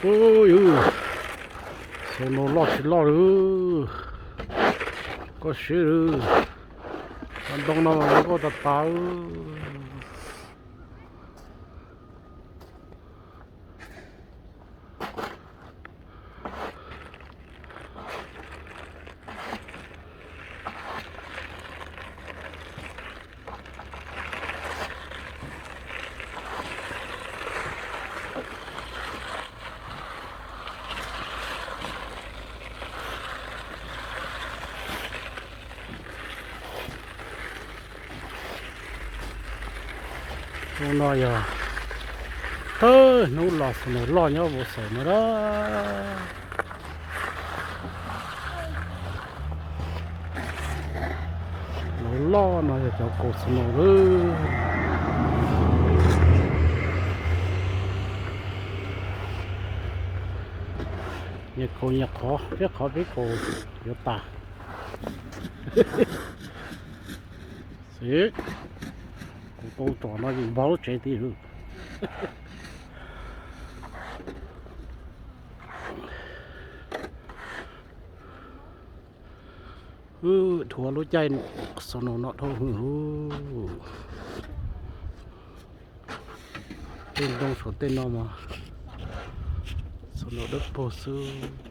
Ub, yus, snow loj tsis loj lawm. Koj siab lawm. Cov ntoo no mas zoo nkauj tas tas. Hnub no yog thawj hnub los snow loj nyob Vauv Xaim no na. Snow loj no yog cov kaus snow lawm. Nyias kaus nyias qhov, peb qhov peb kaus yuav tas. Xwb, kuv tau tsom no yeej npog lub tsev tid. Wb dhuav lub caij snow no dhau hwv. Tej ntoo saum tej no mas snow dawb paug xwb.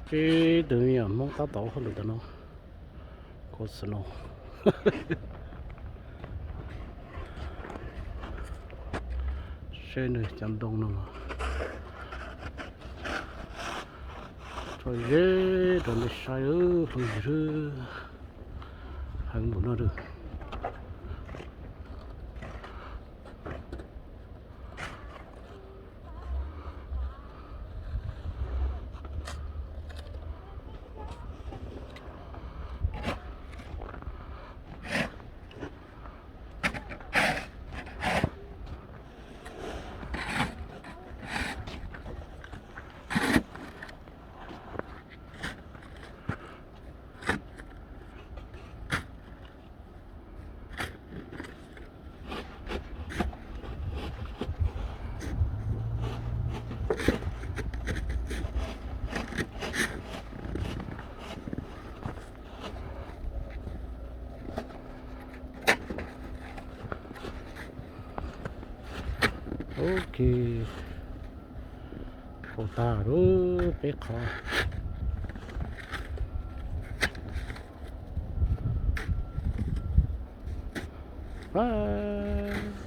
Peb tus me nyuam Hmoob tab tom ua hauj lwm ntawm no, kaus snow. Seb nws cov ntoo no tso ze rau nej saib phooj ywg, heev npaum no lawm. Ok, kaus tag lawm peb qhov. Bye.